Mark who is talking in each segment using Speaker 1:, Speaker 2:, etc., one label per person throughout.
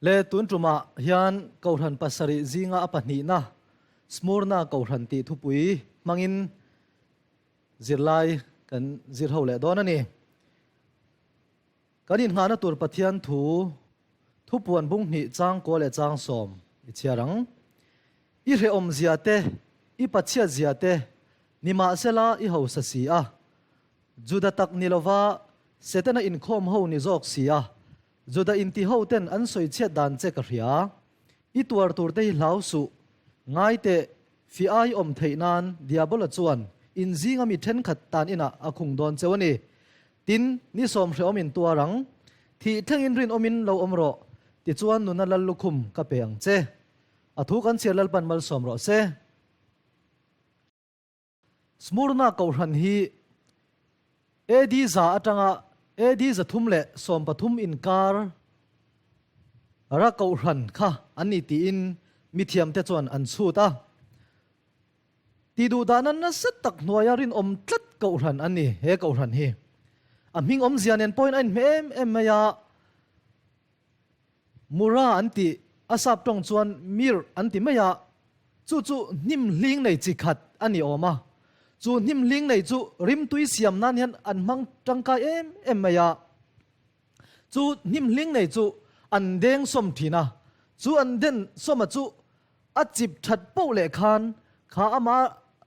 Speaker 1: Le tun tumah hian Kohhran pasarih zinga a pahnihna Smurna Kohhran tih thupui hmangin zirlai kan zir ho leh dawn a ni. Kan inngahna tur Pathian thu thupuan bung hnih chang kua leh chang sawm i chhiar ang. I hrehawm zia te, i pachhiat zia te, nimahsela i hausa si a, Juda tak ni lova Setana inkhawm ho ni zawk si a, Juda inti ho ten an sawi chhiat dan che ka hria. I tuar tur te hi hlau suh. Ngai teh, fi ai awm theih nan Diabola chuan in zinga mi thenkhat tan inah a khung dawn cheu a ni. Tin, ni sawm hrehawm in tuar ang. Thih thlengin rinawmin lo awm rawh, tichuan nuna lal lukhum ka pe ang che. A thu kan chhiar Lalpan malsawm rawh se. Smurna Kohhran hi AD za atanga AD 313 inkar ra Kohhran kha an ni tiin mithiamte chuan an chhut a. Ti duh dahna nasa tak hnuaia rinawm tlat Kohhran an ni he Kohhran hi. A hming awmzia nen pawhin a inhmeh em em mai a, Mura an tih, a sap tawng chuan Myrrh an ti mai a, chu chu hnim hling nei chi khat a ni awm a. Chu hnim hling nei chu rimtui siam nan hian an hmang tangkai em em mai a. Chu hnim hling nei chu an deng sawm thin a, chu an den sawma chu A chip that poh leh khan kha ama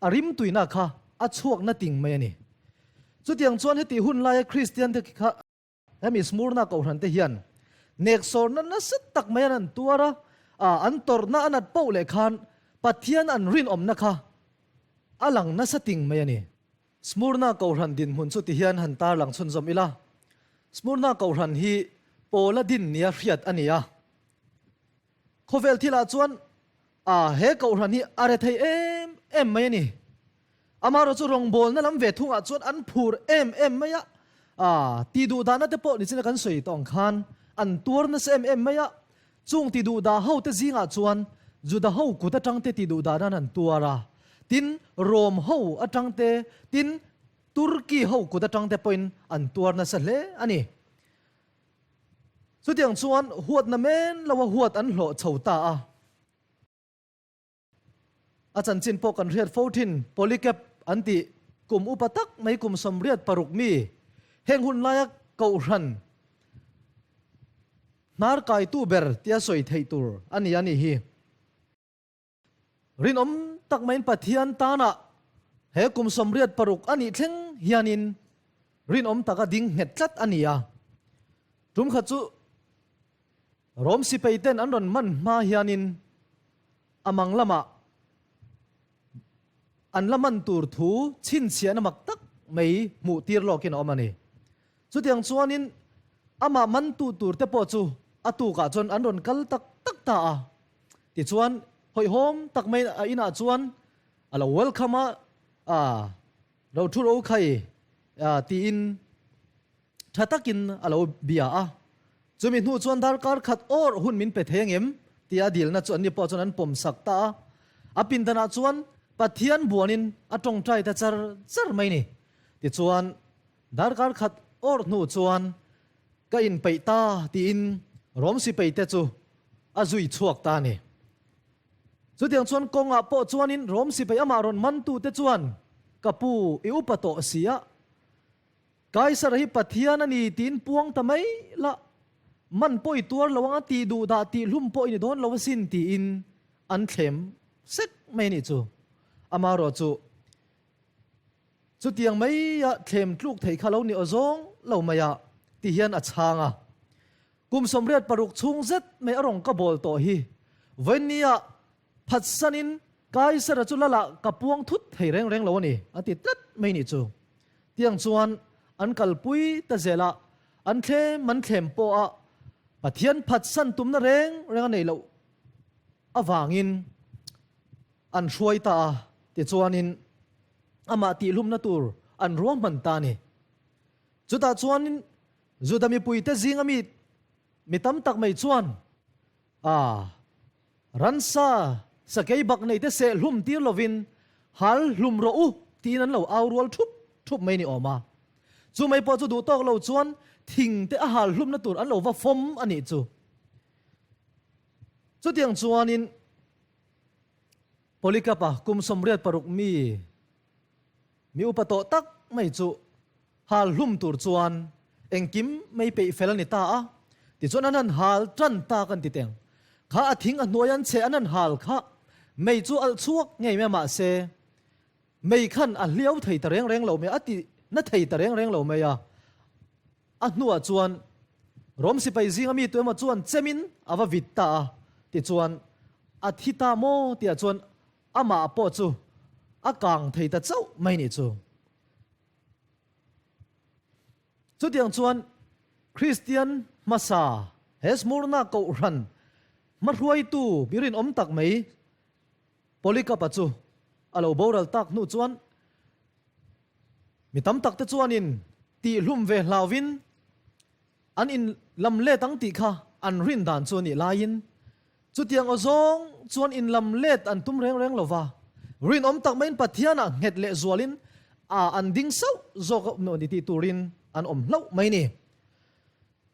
Speaker 1: a rimtuina kha a chhuak na ting mai a ni. Chutiang chuan heti hun laia Kristian te kha hemi Smurna Kohhran te hian neksawrna nasa tak mai an an tuar a, an tawrhna a nat poh leh khan Pathian an rinawmna kha a lang nasa ting mai a ni. Smurna Kohhran dinhmun chu tihian han tarlang chhunzawm ila. Smurna Kohhran hi Paula din nia hriat a ni a. Khawvel thilah chuan a he Kohhran hi a rethei em em mai a ni. Amaherawh chu rawngbawlna lam ve thungah chuan an phur em em mai a, a ti duh dahna te pawh nichina kan sawi tawh ang khan an tuar nasa em em mai a. Chung ti duh dah ho te zingah chuan Juda ho kut atang te ti duh dahna an tuar a, tin Rom ho atang te, tin Turkey ho kut atang te pawhin an tuar nasa hle a ni. Chutiang chuan huatna men loa huat an hlawh chho ta a. A chanchin pawh kan hriat fo thin, Polycap an tih kum upa tak mai kum 86 mi, heng hun laia Kohhran hnar kaitu ber tia sawi theih tur a ni a nih hi. Rinawm tak maiin Pathian tana he kum 86 a nih thleng hianin rinawm taka ding nghet tlat a ni a. Tum khat chu Rom sipai ten an rawn man hma hianin a mang lamah an la man tur thu chhinchhiahna mak tak mai hmuh tir lawkin a awm a ni. Chutiang chuanin amah mantu tur te pawh chu a tukah chuan an rawn kal tak tak ta a. Tichuan hawihhawm tak mai a inah chuan a lo welcome a, a lo thu ro khai tiin tha takin a lo bia a. Chumi hnu chuan darkar khat awr hun min pe thei angem tia dilna chu anni pawh chuan an pawm sak ta a. A pindanah chuan Pathian buanin a tawngtai ta char char mai ni. Tichuan Darkar khat awrh hnu chuan ka inpeih ta tiin Rom sipai te chu a zui chhuak ta a ni. Chutiang chuan kawngah pawh chuanin Rom sipai amah rawn mantu te chuan ka pu i upa tawh si a, Kaisar hi Pathian a ni tiin puang ta mai la, man pawh i tuar lo anga tih duh dah tih hlum pawh i ni dawn lo asin tiin an thlem sek mai a nih chu. Amaherawhchu chu Chutiang maia thlem tluk thei kha lo ni aw zawng lo mai a, ti hian a chhang a. Kum 86 chhung zet mai a rawn ka bawl tawh hi. Vawinia phatsanin Kaisara chu lala ka puang thut thei reng reng lo a ni, a ti tlat mai nih chu. Tiang chuan an kalpui ta zel a, an thlem an thlem pawh a Pathian phatsan tumna reng reng a neih loh avangin An hruai ta a, tichuanin amah tihlumna tur an ruahman ta a ni. Chutah chuanin Juda mipuite zinga mi mi tam tak mai chuan a ransa sakei bak neite seh hlum tir lovin hal hlum rawh u tiin an lo au rual thup thup mai ni awm a. Chu mai pawh chu duh tawk lo chuan thing te a hal hlumna tur an lo va fawm a nih chu. Chutiang chuanin Polycarp-a kum 86 mi mi upa tawh tak mai chu hal hlum tur chuan engkim mai peih fel a ni ta a. Tichuan an han hal tan ta kan ti teng. Kha a thing a hnuai an cheh an han hal kha mei chu alh chhuak ngei mai a mahse mei khan a hliau thei ta reng reng lo mai a, a ti na thei ta reng reng lo mai a. A hnuah chuan Rom sipai zinga mi tuemaw chuan chemin a va vit ta a, tichuan a thi ta maw tihah chuan amah pawh chu a kang thei ta chauh mai nih chu. Chutiang chuan Kristian hmasa he Smurna kohhran hmahruaitu mi rinawm tak mai Polycarp-a chu a lo boral tak hnu chuan Mi tam tak te chuanin tihhlum ve hlauvin an in lam let ang tih kha an rin dan chu a nih laiin chutiang aw zawng chuan in lam let an tum reng reng lo va, rinawm tak maiin Pathianah nghet leh zualin a an ding sauh zawk a ni tih turin an awm hlauh mai ni.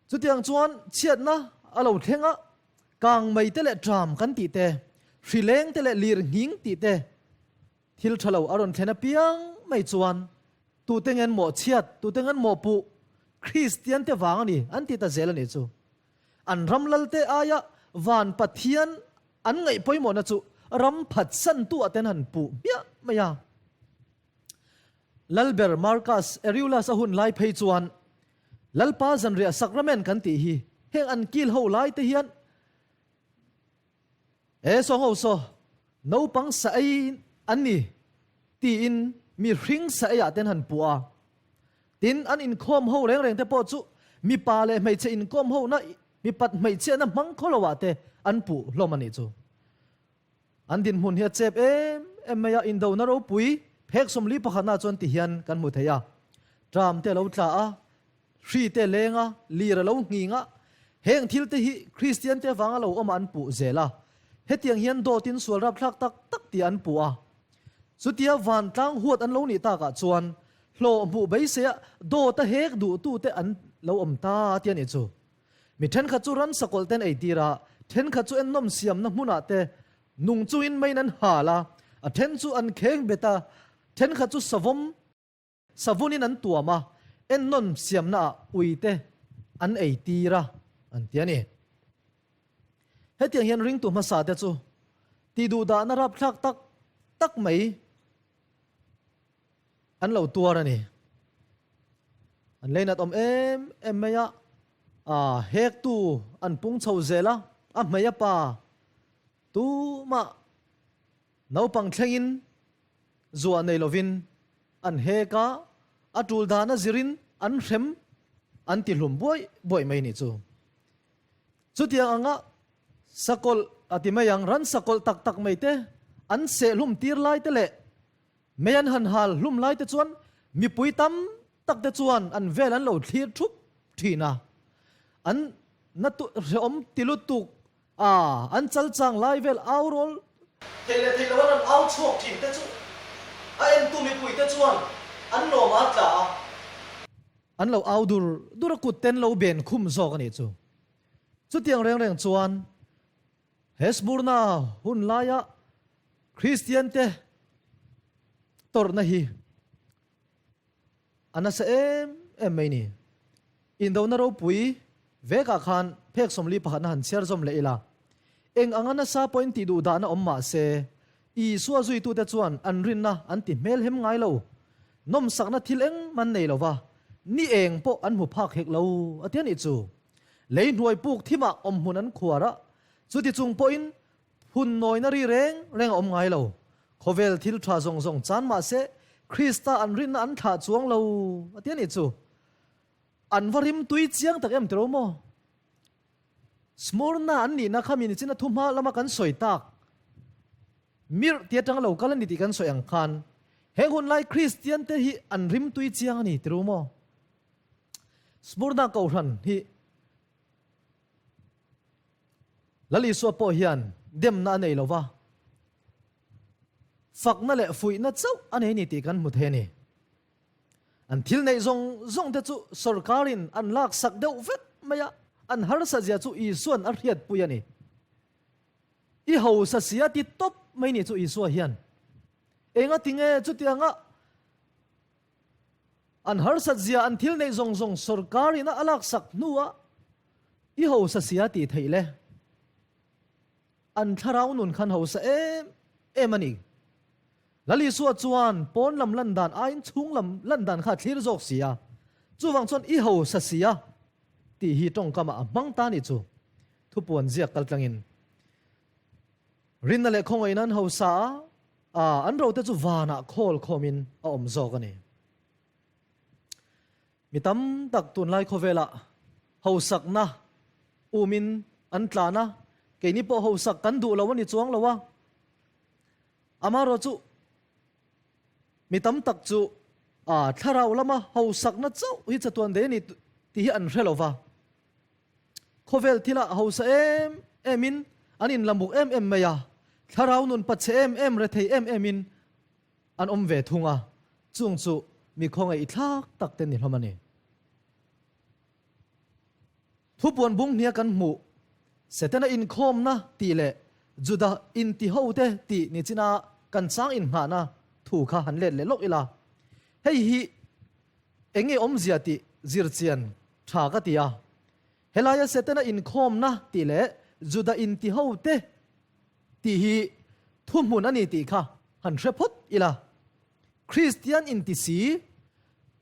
Speaker 1: Chutiang chuan chhiatna a lo thleng a, kang mai te leh ṭam kan tih te, hri leng te leh lir nghing tih te, Thil tha lo a rawn thlen apiang mai chuan tute ngen mawh chhiat, tute ngen mawh puh, Kristian te vang a ni an ti ta zel a nih chu. An ram lalte aia van Pathian an ngaih pawimawhna chu ram phatsantu ah ten han puh hmiah mai a. Lalber Marcus Aurelius a hun lai phei chuan Lalpa zanriah Sacrament kan tih hi heng an kil ho lai te hian He saw ho saw naupang sa ei an ni tiin mi hring sa eiah ten han puh a. Tin, an inkhawm ho reng reng te pawh chu mipa leh hmeichhe inkawm ho na mipat hmeichhiahna hmang khaw lo ah te an puh hlawm a nih chu. An dinhmun hi a chep em em mai a, indona ropui phek 41 ah chuan ti hian kan hmu thei a. Tram te a lo tla a, Hri te leng a, lir a lo nghing a, heng thil te hi Kristian te avanga lo awm ah an puh zel a. Hetiang hian dawtin sual rapthlak tak tak tih an puh a. Chutia vantlang huat an lo nih takah chuan hlawh hmuh beiseia dawt a hek duhtute an lo awm ta tia nih chu. Mi thenkhat chu ransa kawlh ten ei tir a, thenkhat chu ennawm siamna hmunah te nung chungin maiin an hal a, a then chu an kheng bet a, thenkhat chu savawm Savunin an tuam a, ennawn siamnaah uite an ei tir a, an ti a ni. Hetiang hian ringtu hmasa te chu tihduhdahna rapthlak tak tak mai an lo tuar a ni. An leinat awm em em mai a, aa hektu an pung chho zel a, a hmei a pa tumah naupang thlengin Zuah nei lovin an hek a, a tul dan a zirin an hrem an ti hlum buai buai mai nih chu. Chutiang anga sakawlh a ti mai ang, ran sakawlh tak tak mai te an seh hlum tir lai te leh mei an han hal hlum lai te chuan mipui tam tak te chuan an vel an lo thlir thup thin a, an na hrehawm ti lutuk A, an chal chang lai vel au rawl. Thei leh thei lo an rawn au chhuak thin te chu a entu mipui te chuan an lawm a tla a. An lo au dur dur a kut ten lo ben khum zawk a nih chu. Chutiang reng reng chuan he Smurna hun laia Kristian te tawrhna hi A nasa em em mai ni. Indona ropui vekah khan phek 41 na han chhiar zawm leh ila. Eng anga nasa pawhin tih duh dahna awm mah se, Isua zuitute chuan an rinna an ti hmel hem ngai lo. Nawmsakna thil engmah an nei lo va, ni eng pawh an hmu phak hek lo a ti a nih chu. Lei hnuai puk thimah awmhmun an khuar a, chuti chung pawhin Hun nawina ri reng reng a awm ngai lo. Khawvel thil tha zawng zawng chan mah se, Krista an rinna an thlah chuang lo a ti a nih chu. An va rim tui chiang tak em tiro maw? Smurna an nihna kha mi nichin a thu hma lama kan sawi tak mirh ti atanga lo kal a ni tih kan sawi ang khan heng hun lai Kristian te hi an rim tui chiang a ni tiro maw? Smurna kohhran hi Lal Isua pawh hian demna a nei lo va, fakna leh fuihna chauh a nei a ni tih kan hmu thei a ni. An thil neih zawng zawng te chu sawrkarin an laksak deuh vek mai a, an harsa zia chu Isua'n a hriatpui a ni. I hausa si a ti tawp mai ni chu Isua hian. Enga tinge chutianga an harsat zia an thil neih zawng zawng sorkar ina a laksak hnua i hausa si a tih theih le? An thlarau nun khan hausa em em a ni. Lal Isua chuan pawn lam lan dan aiin chhung lam lan dan kha a thlir zawk si a, chuvang chuan i hausa si a tih hi tawngkamah a hmang ta ni chu thupuan ziak kal tlangin rinna leh khawngaihna an hausa a, an rote chu vanah khawl khawmin a awm zawk a ni. Mi tam tak tunlai khawvelah hausakna umin an tlan a, keini pawh hausak kan duh lo a ni chuang lo a. Amaherawhchu mi tam tak chu thlarau lama hausakna chauh hi chatuan dei a ni tih hi an hre lo va. Khawvel thilah hausa em emin an inlamuk em em mai a, thlarau nun pachhe em em rethei em emin an awm ve thung a, chung chu mi khawngaih thlak tak te ni hlawm a ni. Thupuan bung hnia kan hmuh Setana inkhawmna tih leh Juda intihote tih ni china kan chang inngahna thu kha han let leh lawk ila. Hei hi eng nge awmzia tih zirchian tha ka ti a. Helaia Setana inkhawmna tih leh Juda intihote tih hi thuhmun a ni tih kha han hre phawt ila. Kristian inti si,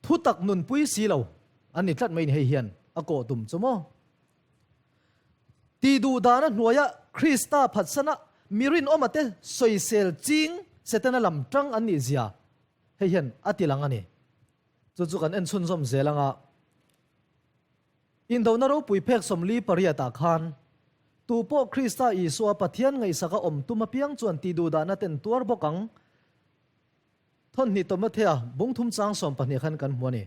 Speaker 1: thutak nunpui si lo an ni tlat mai ni hei hian a kawh tum chu maw? Tih duh dana hnuaia Krista phatsana mi rinawma te sawisel ching Setana lam tang an nih zia hei hian a ti lang a ni. Chu chu kan en chhunzawm zel anga Indona ropui phek 48 ah khan tu pawh Krista Isua Pathian ngaihsaka awm tum apiang chuan tih duh dahna ten tuar bawk ang. Thawnhnih Timothea bungthum chang 12 khan kan hmu a ni.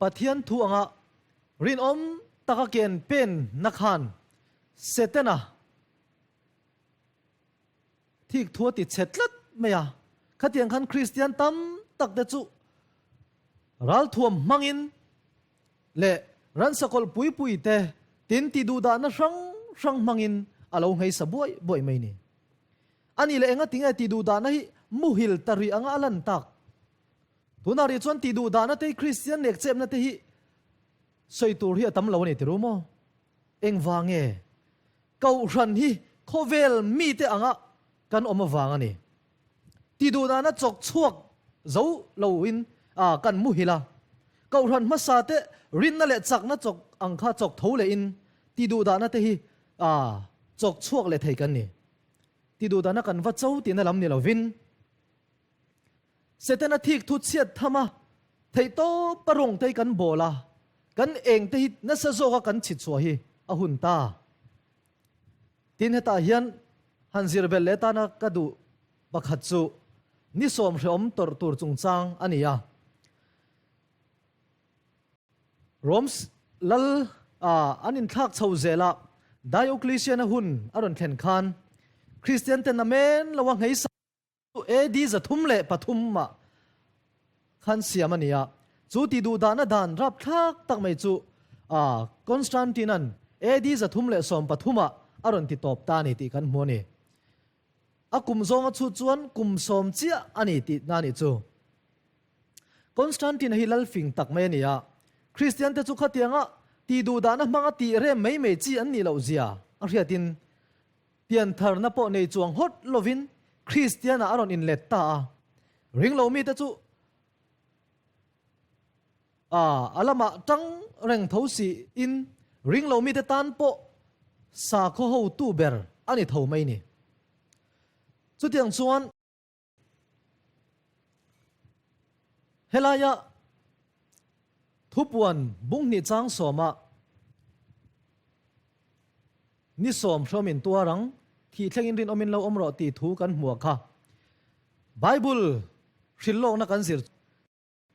Speaker 1: Pathian thu anga rinawm taka ken pen na khan Setana thik thu a ti chhe tlat mai a. Khatiang khan Kristian tam tak te chu ralthuam hmangin leh ransakawlh pui pui te tin ti duhdahna hrang hrang hmangin a lo ngheisa buai buai mai ni. A nih leh enga tinge ti duhdahna hi muhil ta rih anga a lan tak? Tunah rih chuan ti duhdahna te hi Kristian nekchepna te hi sawi tur hi a tam lo a ni ti ru maw? Engvang nge Kohhran hi khawvel mite anga kan awm avang a ni. Ti duhdahna chawk chhuak zo loin kan muhil a. Kohhran hmasa te rinna leh chakna chawk ang kha chawk tho lehin ti duhdahna te hi chawk chhuak leh thei kan ni. Ti duhdahna kan va cho tihna lam ni lovin Setana thik thu chhiat tham a, theihtawp a rawng te hi kan bawl a, kan eng te hi nasa zawka kan chhit chhuah hi a hun ta. Tin hetah hian han zir belh leh tana ka duh pakhat chu ni sawm hrehawm tawrh tur chungchang a ni a. Rome's lal an inthlak chho zel a, Diocletian-a hun a rawn thlen khan Kristian ten a men lo a ngheisa AD 303 ah khan siam a ni a, chu ti duhdahna dan rapthlak tak mai chu Constantine-a'n AD 313 ah a rawn ti tawp ta a ni tih kan hmu a ni. A kum zawnga chhut chuan kum sawm chiah a ni tihna a nih chu. Constantine-a hi lal fing tak mai a ni a, Kristiante chu khatianga ti duhdahna hmanga tih rem mai mai chi an nih loh zia a hriatin Piantharna pawh nei chuang hawt lovin Kristiana a rawn inlet ta a. Ringlo mite chu a a lamah tang reng tho siin ringlo mite tan pawh sakhaw hotu ber a ni tho mai ni. Chutiang chuan Helaia thupuan bunghnih chang sawmah ni sawm hrawmin tuar ang, thih thlengin rinawmin lo awm rawh tih thu kan hmuah kha. Bible hrilhlawkna kan zir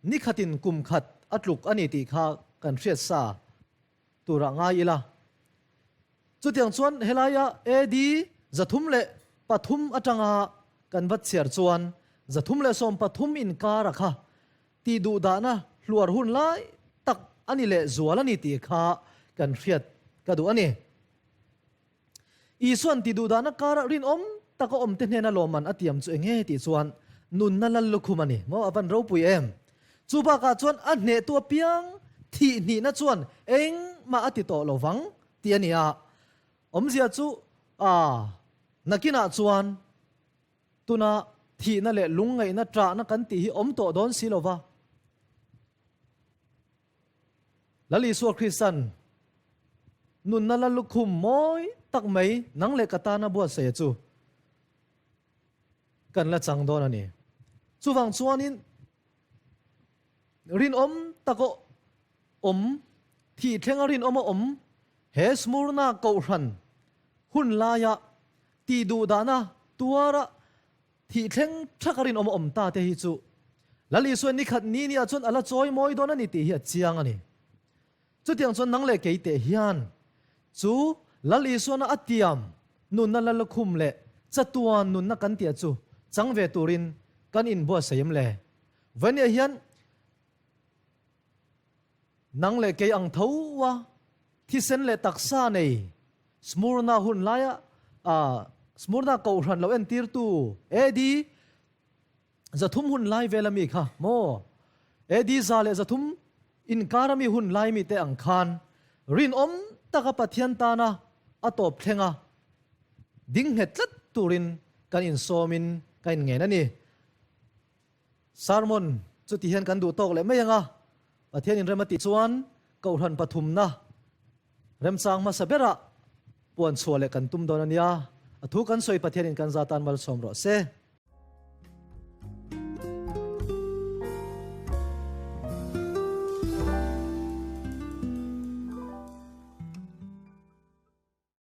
Speaker 1: Ni khatin kum khat a tluk a ni tih kha kan hriat sa turah ngai ila. Chutiang chuan helaia AD 303 atanga kan va chhiar chuan 313 inkara kha tih duhdahna hluar hun lai tak a ni leh zual a ni tih kha kan hriat ka duh a ni. Isuan ti duhdahna kara rinawm taka awmte hnena lawmman a tiam chu enge tih chuan nunna lal lukhum a ni maw? A van ropui em? Chu bakah chuan a hnehtu apiang thih hnihna chuan engmah a ti tawh lo vang tih a ni a. Awmzia chu a nakinah chuan tuna thihna leh lungngaihna ṭahna kan tih hi awm tawh dawn si lo va. Lal Isua Krista'n nunna la lukhum mawi tak mai nang leh ka tana buatsaih chu kan la chang dawn a ni. Chuvang chuanin rinawm tak a awm, thih thlenga rinawm a awm he Smurna Kohhran hun laia tih duhdahna tuara Thih thleng thak a rinawm a awm ta te hi chu Lal Isuan ni khat ni ni ah chuan a la chawi mawi dawn a ni tih hi a chiang a ni. Chutiang chuan nang leh kei teh hian chu Lal Isuana a tiam nunna la lukhum leh chatuan nunna kan tia chu chang ve turin kan inbuatsaih em le? Vawinia hian Nang leh kei ang tho a, thisen leh taksa nei Smurna hun laia Smurna kohhran lo entirtu AD 300 hun lai vela mi kha maw? AD 103 inkara mi hun lai mite ang khan rinawm taka Pathian tana a tawp thlenga ding nghet tlat turin kan insawmin kan inngen a ni. Sermon chu ti hian kan duh tawk leh mai ang a, Pathian inrem a tih chuan Kohhran pathumna remchang hmasa berah puan chhuah leh kan tum dawn a nia. A thu kan sawi Pathianin kan za tan malsawm rawh se.